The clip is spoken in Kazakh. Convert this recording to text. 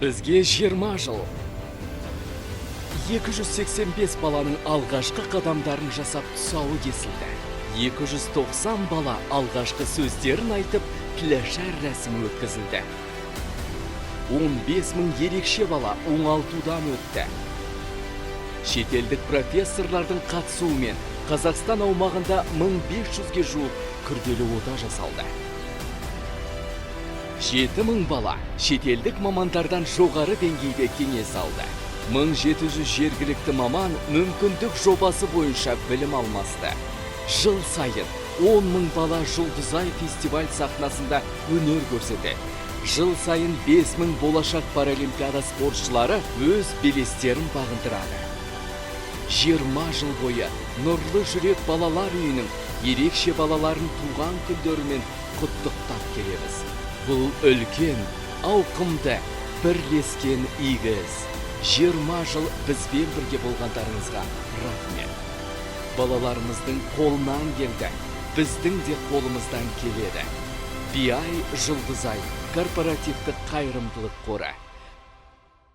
Бізге 20 жыл. 285 баланың алғашқы қадамдарын жасап, тұсауы кесілді. 290 бала алғашқы сөздерін айтып, тілашар рәсімі өткізілді. 15 мың ерекше бала оңалтудан өтті. Шетелдік профессорлардың қатысуымен Қазақстан аумағында 1500-ге жуық күрделі ота жасалды. 7000 бала шетелдік мамандардан жоғары деңгейде кеңес алды. 1700 жергілікті маман «Мүмкіндік» жобасы бойынша білім алмасты. Жыл сайын 10 мың бала «Жұлдызай» фестиваль сахнасында өнер көрсетеді. Жыл сайын 5 мың болашақ паралимпиада спортшылары өз белестерін бағындырады. 20 жыл бойы «Нұрлы жүрек» балалар үйінің ерекше балаларын туған күндерімен құттықтап келеміз. Бұл үлкен, ауқымды, бірлескен игі іс. 20 жыл бізбен бірге болғандарыңызға рахмет. Балаларымыздың қолынан келді, біздің де қолымыздан келеді. BI «Жұлдызай» корпоративтік қайырымдылық қоры.